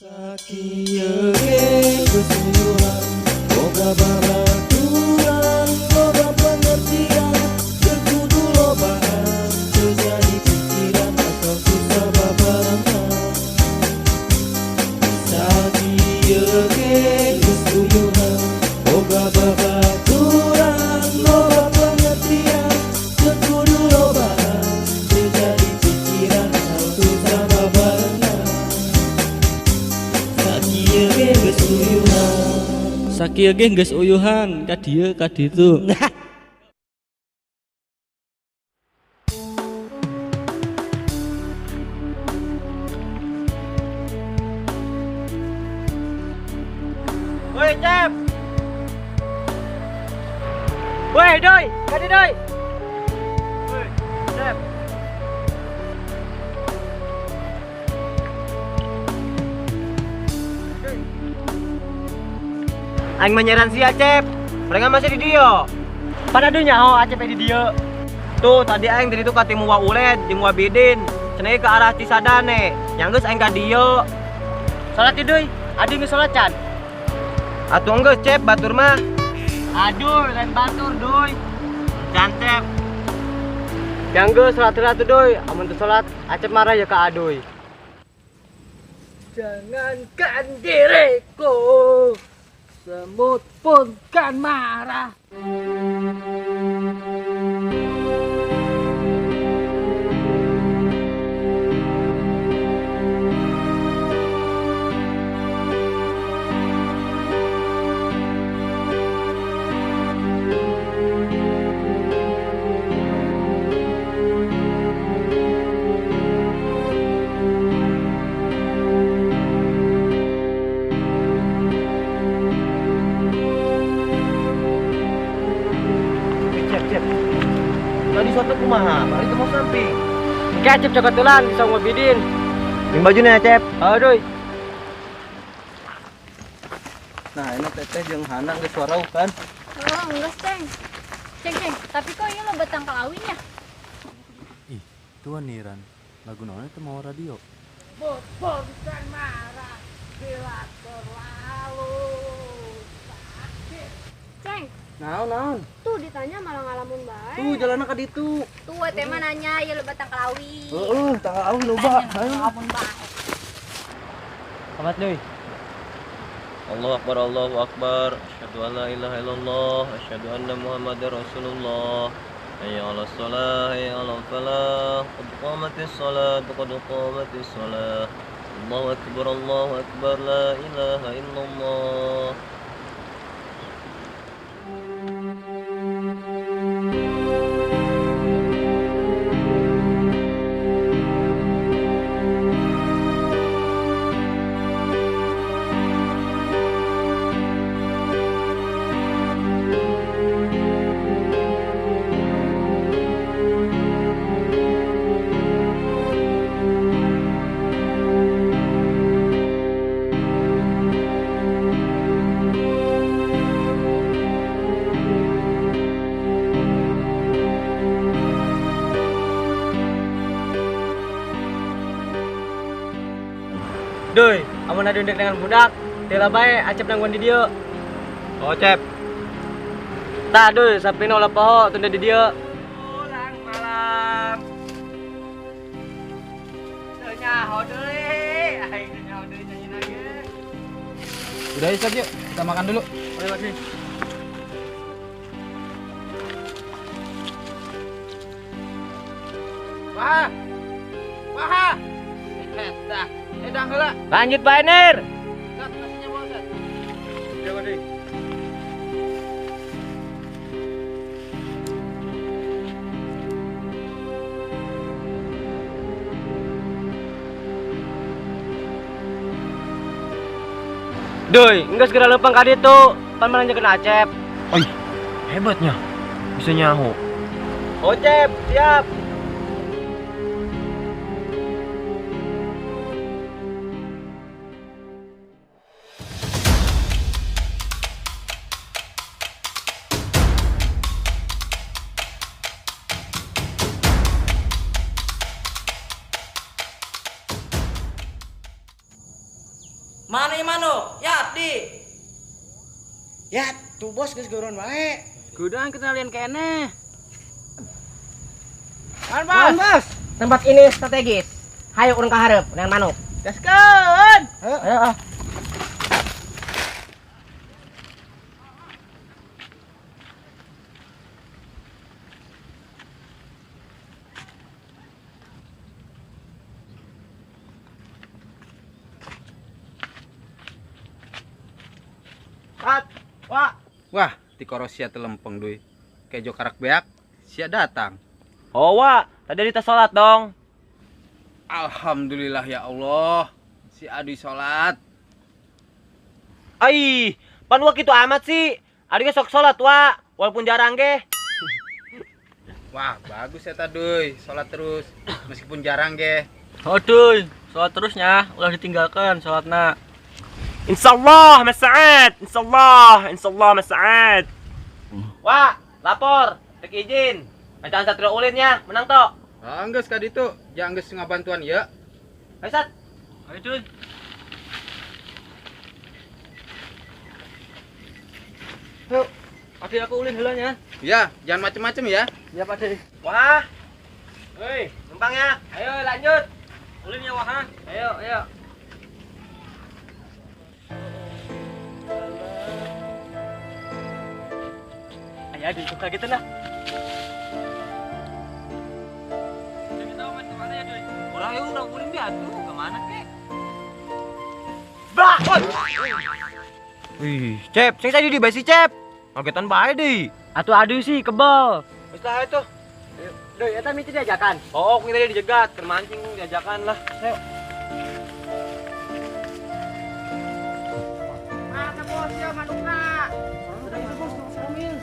Sakieu ge geus uyuhan, boga babaturan loba pengertian, teu kudu lobaan, teu jadi pikiran asal susah babarengan. Sakieu ge geus uyuhan, boga babaturan loba pengertian, teu kudu lobaan, teu jadi pikiran asal susah babarengan. Sakieu ge geus uyuhan. Sakieu ge geus uyuhan ka dieu ka ditu. Woi, Cep. Woi, Doi, kadi Doi. Woi, Cep. Aing menyeran sia, Cep. Mereka masih di dia. Pada dunya ho Acep di dia. Tuh, tadi aing dari itu katimu wa uled jeung wa bidin. Cenah ke arah Cisadane. Yang geus aing ka dieu. Salat deui. Adi geus salat can. Atuh enggeus, Cep, batur mah. Aduh, lain batur, Duy. Can, Cep. Yang geus salat heula tuh, Duy. Amun teu salat, Acep marah ya ka Aduy. Jangankan diriku, semut pun kan marah. Cep, Cep. Tadi soto kumaha? Bari teu mau samping. Oke, Acep cokot tulan bisa ngobidin. Yang bajunya, Cep. Aduh. Nah, ini teteh jeung Hana geus warau kan? Oh, enggak, Ceng. Ceng, Ceng, tapi kok ini lo tangkal awinya? Ih, tuan Niran. Lagu naon itu mau radio? Semut pun kan marah bila terlalu sakit. Ceng, Naon naon? tuh ditanya malah ngalamun bae. Tuh jalanna ka ditu. Tuh teh mah nanya ya lo tangkal awi. Heeh, tangkal awi loba. Ayo. Ngalamun bae. Selamat, Duy. Allahu Akbar, Allahu Akbar. Asyhadu an la ilaha illallah, asyhadu anna Muhammadar Rasulullah. Hayya 'alas shalah, hayya 'alal falah. Qad qamatis shalah, qad qamatis shalah. Allahu Akbar, Allahu Akbar, la ilaha illallah. Duy, amun adu ndek dengan budak, teu bae Acep nangguan di dieu. Oh, Cep. Tah, Duy, sapina ulah poho tunda di dieu. Pulang malam. Teu nyaho deui, aing teu nyaho deui nyanyi lagi. Udah ya, Sat, yuk. Kita makan dulu. Ayo, Pak. Wah, wah, eta, edang heula. Lanjut Pak Enir. Sat, nasinya bawa, Sat. Ya, Pak. Duy, enggak segera lempang ka ditu. Pan malanjekeun Acep. Oi, hebatnya. Bisa nyaho. Oh, Cep, siap. Mana ieu manuk? Ya, di. Ya, tuh bos geus geureun wae. Gudang kenalin keneh. Kan, Bos. Bos. Tempat ini strategis. Hayo urang ka hareup dengan manuk. Gaskeun. Ayo, ah. Kat, wah. Wah, tikoro sia telempeng deui. Kejo karak beak, sia datang. Oh, wah, tadi kita sholat dong. Alhamdulillah ya Allah, si Adi sholat. Ai, pan wa kitu amat sih. Adi ge sok sholat wa, walaupun jarang ge. Wah, bagus ya deui, sholat terus meskipun jarang ge. Oh, duy, sholat terusnya, ulah ditinggalkan sholatna. Insyaallah Mas Saad, insyaallah, insyaallah Mas Saad. Wah, lapor, rek izin. Bacaan satrio ulinnya, menang tok. Ah, geus ka ditu, jangan geus ngabantuan ieu. Ayo Sat. Ayo duy. Yuk, adik aku ulin heula nya. Ya, jangan macem-macem ya. Ya, Pak De. Wah. Hei, numpang ya. Ayo lanjut. Ulin ya, wah. Ayo, ayo. Ayo, adik, suka gitu lah. Kita main kemana ya, Doi? Ulah, yuk, urang ulin dia atuh. Kemana kek? Bah! Wih, Cep, sing tadi di basi Cep. Ngagetan bae deui. Atuh adu sih kebel. Wis lah itu. Doi, eta miti diajakan. Oh, aku tadi dijegat, keur mancing diajakan lah. Ayo. Mana bos ya manukna? Sudah itu bos, seremin.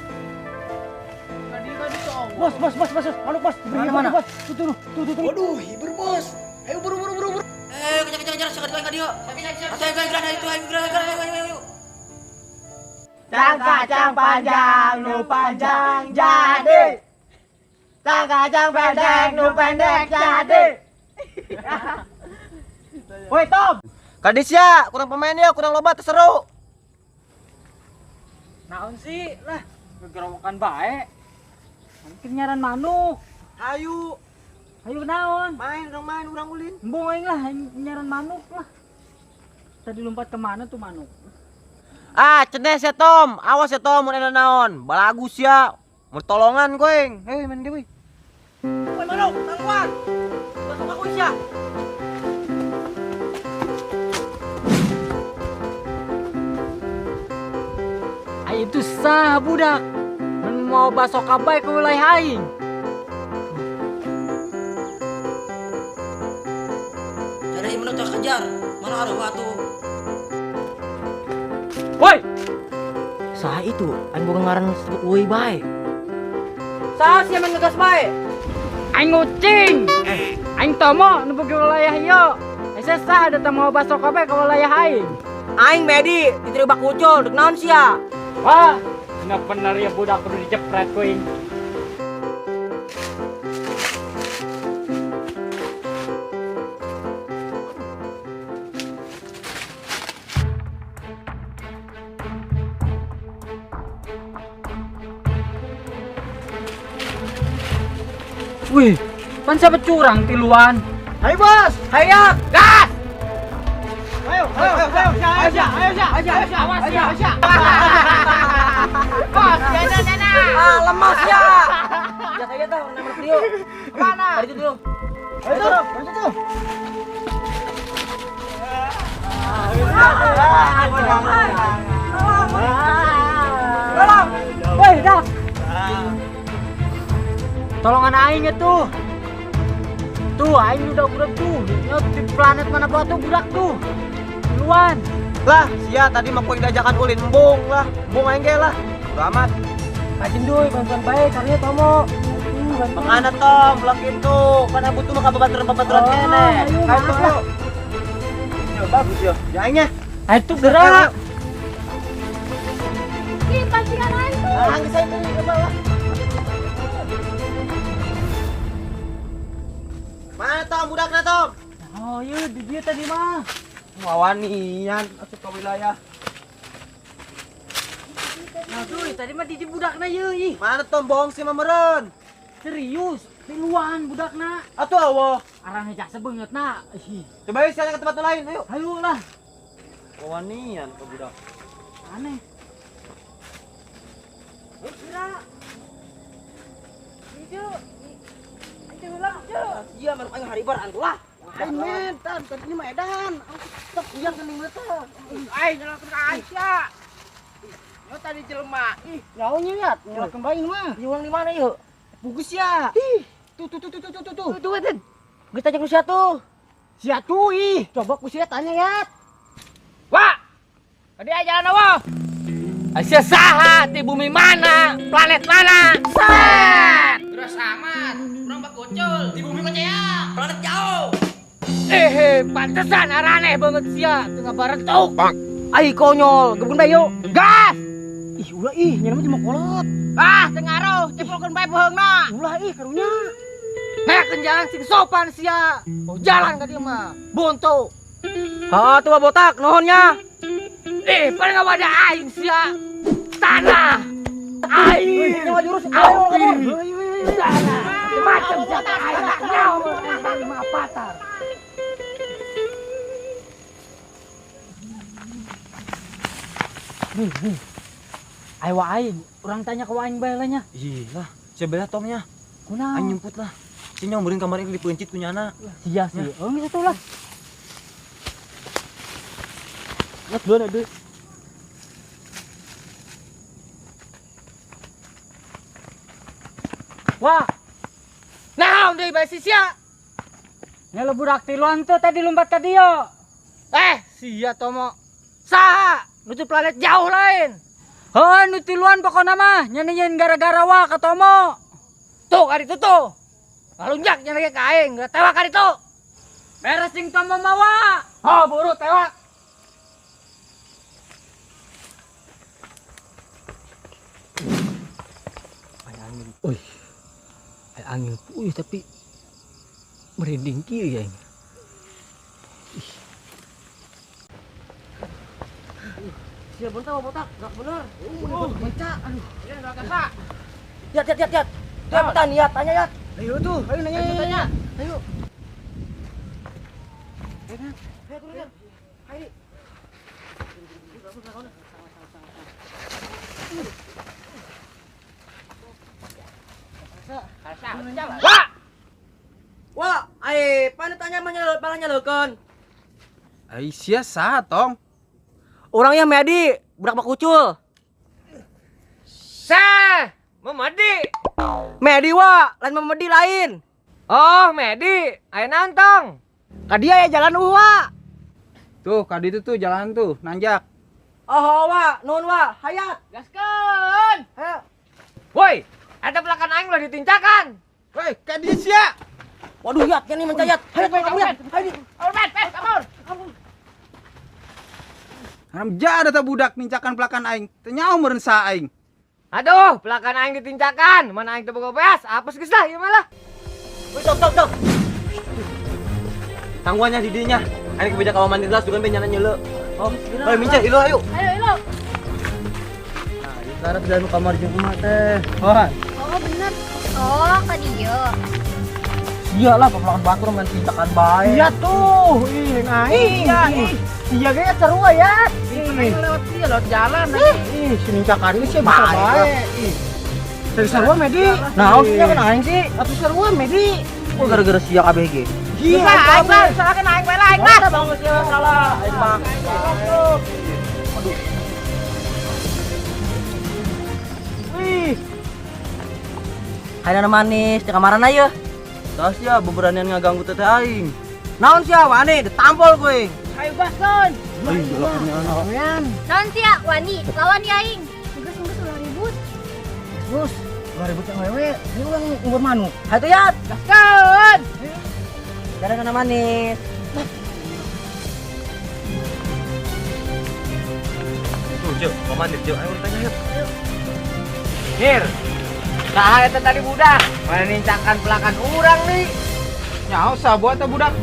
Tadi tuh. Bos, bos, bos, bos, manuk bos. Beri mana? Bos, tuh, tuh, tuh, tuh. Waduh, hiber bos. Ayo buru buru buru buru. Kejar, kejar, kejar, sekali lagi dia. Ayo, gerak itu, ayo, gerak, gerak, ayo, ayo, ayo. Cangkacang panjang, nu panjang jadi. Cangkacang pendek, nu pendek jadi. Woi Tom, kadis ya, kurang pemain ya, kurang loba seru. Naon sih lah, gegerowokan bae. Mungkin nyaran manuk. Ayo. Ayo naon? Main dong main urang ulin. Embung aing lah, aing nyaran manuk lah. Tadi lompat kemana tuh manuk? Ah, cenes ya Tom. Awas ya Tom, mun ada naon. Balagus ya. Mau tolongan koeng. Hei, main deui. Woi manuk, tangguan. Masuk aku sia. Ai itu sah budak. Mun mau baso kabae ke wilayah aing. Cari manuk terkejar. Mana ada batu. Woi. Sah itu, aing boga ngaran sebut woi bae. Sah sia main ngegas bae. Aing ucing. Aing tomo nu boga wilayah ieu. Ese sah datang mau baso kabae ke wilayah aing. Aing Medi diterima kucul, dek naon sia? Wah, bener ya budak kudu dicepret kuing. Wih, pan siapa curang tiluan? Ayo bos, ayo gas! Ayo, ayo, ayo, ayo, ayo, ayo, ayo, ayo, awas ya, bos, dana, dana. Ah, lemas ya. Ya kayak tuh, nomor trio. Mana? Tadi itu dulu. Ayo tuh, ayo tuh. Tolong, woi, dak. Tolongan aing itu. Tuh, aing udah budak tuh. Di planet mana batu budak tuh. Duluan. Lah, sia tadi mah kuing diajakan ulin embung lah. Embung aing ge lah. Udah amat. Rajin duy, bantuan baik karya Tomo. Makana Tom, blok itu. Kan abu tuh mah kababaturan-babaturan kene. Ayo, ayo. Ya bagus ya. Ya aingnya. Ayo tuh gerak. Ih, pancingan aing tuh. Ah, geus aing tuh ke bawah. Mana Tom, budakna Tom? Oh iya, di dia tadi mah. Wawanian asup ka wilayah. Nah, tuh, tadi mah di budakna yeuh ih. Mana tong bohong sih mameureun? Serius, tiluan budakna. Atuh awoh. Arahnya jasa beungeutna. Ih, Coba yuk sekarang ke tempat lain, ayo. ayo lah. Wawanian ke budak. Aneh. Kira. Itu. Itu ulang, Iya, manuk aing haribar antu lah. Aing men, tan tadi ini mah edan. Tetep iya geuning teh. Aing nyalakeun ka Aisyah. Nyo tadi jelema. Ih, Nyaonya lihat, nyalakeun bae mah. Ieu urang di mana ieu? Bugus ya. Ih, tuh tuh tuh tuh tuh tuh tuh. Tuh, tuh, Geus tanya ku sia tuh. Sia tuh ih, coba ku sia tanya ya. Wah, tadi aja jalan awal. Aisyah saha di bumi mana, planet mana? Set. Terus amat. Urang bak gocol di bumi kocea. Planet jauh. Eh, pantesan araneh banget sia, tengah bareng tuh. Ai konyol, gebukeun bae yuk. Gas. Ih, ulah ih, nyana mah cuma kolot. Ah, tengaruh, ceplokeun bae beuheungna. Ulah ih karunya. Nah, jalan sing sopan sia. Oh, jalan ka dieu mah. Bonto. Heeh, tuh botak nuhunnya. Eh, paling wadah aing sia. Tanah. Air. Nyawa jurus. Api. Tanah. Macam sia aing. Nyawa lima avatar. Nih, nih. Ayo wa aing, urang tanya ke wa aing bae lah nya. Ih lah, sebelah tomnya. Kunaon? Aing nyemput lah. Si nyomberin kamar ini dipeuncit ku nyana. Sia sih. Oh, geus atuh lah. Ngat duluan aduh. Wah, Naon deui bae si sia? nya lo budak tiluan tuh tadi lompat ka dieu. Eh, sia tomo. Saha? Nu ti planet jauh lain. Heuh, nu tiluan pokona mah nya nyeun gara-gara wa ka Tomo. Tuh kali itu tuh. Ngalunjak nya lagi ka aing, geura tewak kali itu. Beres jeung Tomo mah wa. Oh, buru tewak. Aya angin. Uy. Aya angin puyuh tapi merinding kieu ya aing. Sia bentar botak, gak bener. Oh, baca. Aduh. Yat, yat, yat, yat. Cepetan, yat, tanya yat. Ayo tuh, ayo nanya. Ayo tanya. Ayo. Ayo turun yat. Ayo. Wah, Wah, ai pan tanya mah malah nyaleukeun. Ai sia saha tong? Orangnya Medi, budak bakucul. seh, Memedi. Medi wa, lain Memedi lain. Oh, Medi, aya naon tong? Ka dia ya jalan wa. Tuh, ka ditu tuh jalan tuh, nanjak. Oh, wa, nuhun wa, hayat. Gaskeun. Hayo. Woi, ada pelakan aing ulah ditincakan. Woi, ka dieu sia. Waduh, yat, nya nih mencayat. Hayo, kabur yat. Hayo. Kabur, Ben, Ben, kabur. Haram jada ta budak nincakan pelakan aing. Teu nyaho meureun saha aing. Aduh, pelakan aing ditincakan. Mana aing teu boga beas, apes geus lah ieu mah lah. Woi, stop, stop, stop. Tangguhannya di dinya. Aing kebeja ka mandi gelas juga nyana nyeuleu. Oh, ayo mince, ilo ayo. Ayo, ilo. Nah, ieu karat jalan kamar jeung emak teh. Oh, Oh, bener. Oh, ka dieu. Sia lah pelakan batur main tintakan bae. Iya tuh, ih lain aing. Iya, ih. Iya ge seru ya. Ih, lewat dia, lewat jalan. Ih, si nincakan ini sih bisa bae. Ih. Serius sarua Medi. Nah, sia kan aing sih. Atuh sarua Medi. Oh, gara-gara sia KBG. Iya, Aing lah, salahkeun aing bae lah, aing lah. Bang sia salah. Aing mah. Wih, Hayana manis di kamaran aja. Tas ya beberanian ngaganggu teteh aing. Naon sia wani ditampol kuing. Ayo gaskeun. lumayan. Naon sia, wani, lawan ya aing. Geus geus ulah ribut. Terus, ulah ribut yang wewe, ini ulang umur manuk. Hayo tuh yat. Gaskeun. Jalan manis. Tuh, Cuk, mau mandi, Cuk. Ayo tanya yuk. Nir. Saha eta tadi budak? Mana nincakan pelakan urang nih. Nyaho saha buat ta budak.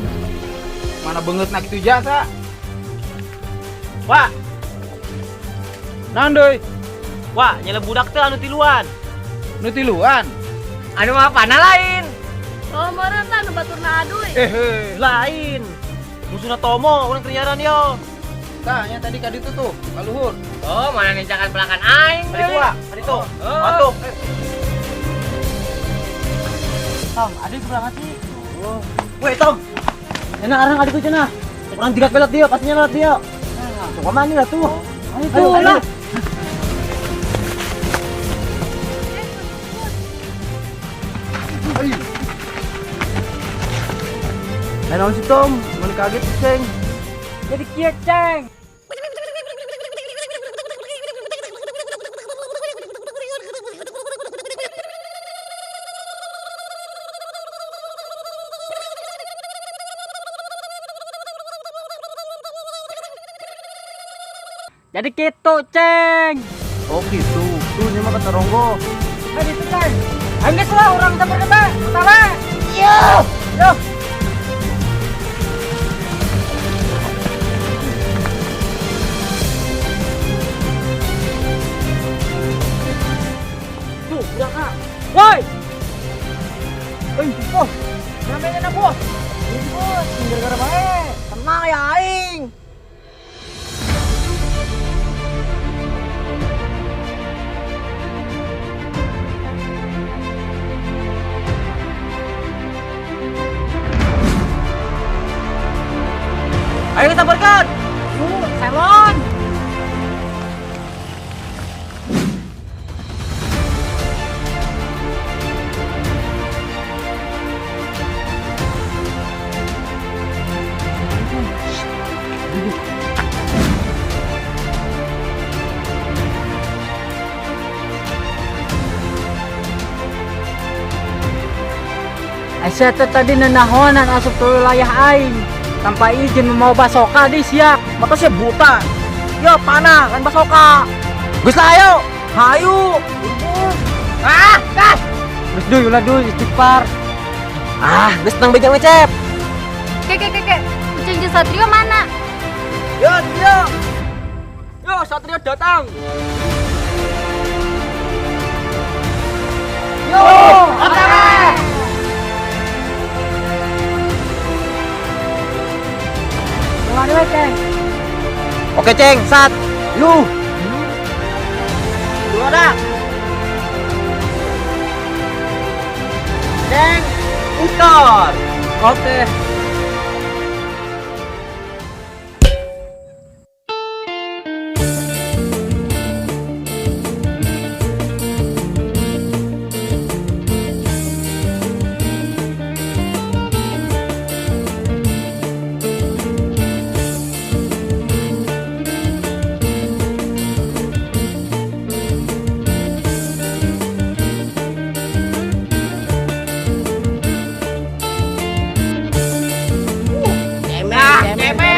Mana beungeutna kitu jasa. Wah, Naon deui? wah, nyele budak teh anu tiluan. Nu tiluan. Anu mapana lain. Oh, meureun tah nu baturna aduy. Eh, heuh. Lain. Musuhna Tomo, urang kenyaran yo. Tah, nya tadi ka ditu tuh, ka luhur. Oh, mana ninjakan pelakan aing Tadi deui. tua, tadi tuh. Oh. Atuh. Tom, aduh kurang sih. Weh, Tom. Enak arang adikku cenah. Urang tiga pelot dia, pastinya pelot dia. Tuh, kemana lah tuh? Ayo lah. Eh, naon sih Tom? Mun kaget sih, Ceng. Jadi kieu, Ceng. Jadi gitu, Ceng. Oh gitu. Tuh, ini mah kata Ronggo. Nah, gitu, Ceng. Ayo geus lah urang campur kita. Utara. Yo. Yo. Tuh, udah kak. Woi. Woi, bos. Namanya na, bos. Ini, bos, gara-gara bae. Tenang ya aing. Ayo kita sambarkan. Salon. Aisyah teh tadi nenahonan asup ke wilayah aing tanpa izin mau basoka di siak. Mata sih buta. Yo, panah kan basoka. Geus lah ayo. Hayu. Ah, gas. Geus duy ulah duy istighfar. Ah, geus tenang bejang we, Cep. Ke ke ke ke. Uceng jeung Satrio mana? Yo, Trio. Yo, Satrio datang. Yo, otara. Mulai we, Ceng. Oke, Ceng. Sat. Lu. Dua dah. Ceng, putar. Oke. Cemen, cemen.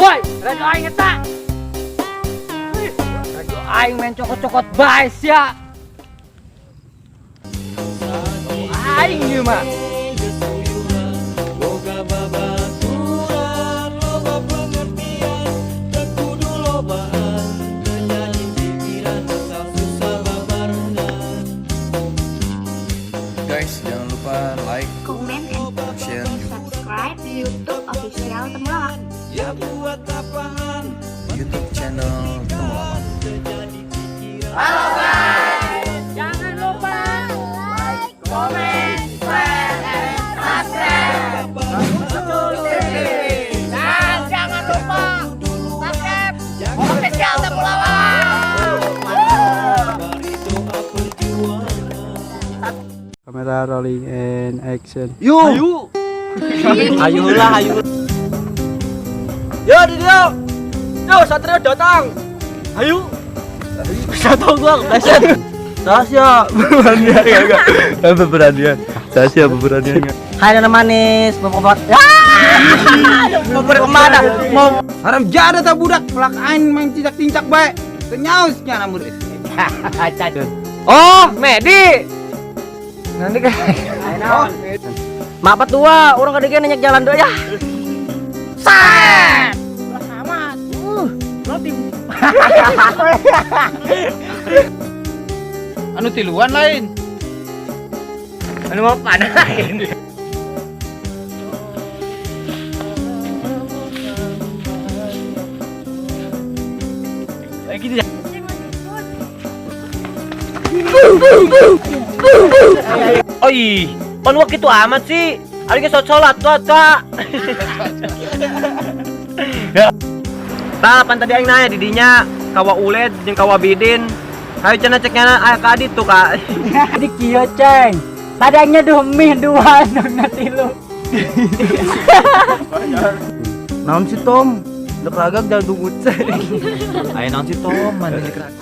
Woi, radio aing eta. Radio aing main cokot-cokot bae sia. Aing ieu mah. Boga babaturan loba pengertian teu kudu lobaan terjadi pikiran asal susah babarengan. Guys, jangan lupa like, Comment, and share, subscribe YouTube official Temulawak. Ya buat apaan YouTube channel Temulawak. terjadi pikiran. Jangan lupa Like, comment, share. Kamera rolling and action. Ayo. Ayo lah, ayo. Yo, di dia. Yo, Satrio datang. Ayo. Satu gua kepleset. Tasya, beberanian ya enggak? Beberanian. Tasya beberanian enggak? Hai nana manis, mau obat. Mau pergi kemana? Mau Haram jada tak budak, pelak aing main tincak-tincak bae. Tenyaus nya namun. Oh, Medi. Nanti kan. Oh. Maaf tua, orang kadang nanya jalan doa ya. Set. Amat. Anu tiluan lain. Anu mau panahin. Kayak gitu ya. Oi, pan waktu itu amat sih. Ari ge sholat tuh, Kak. Tah, pan tadi aing nanya di dinya kawa uled jeung kawa bidin. Hayu cenah cek nyana aya ka ditu, Kak. Jadi kieu ceng. Tadi aingnya duh mie dua nona tilu. Naon sih Tom? Dek ragak jalan tunggu ceng. Ayo naon sih Tom? Mana dek ragak?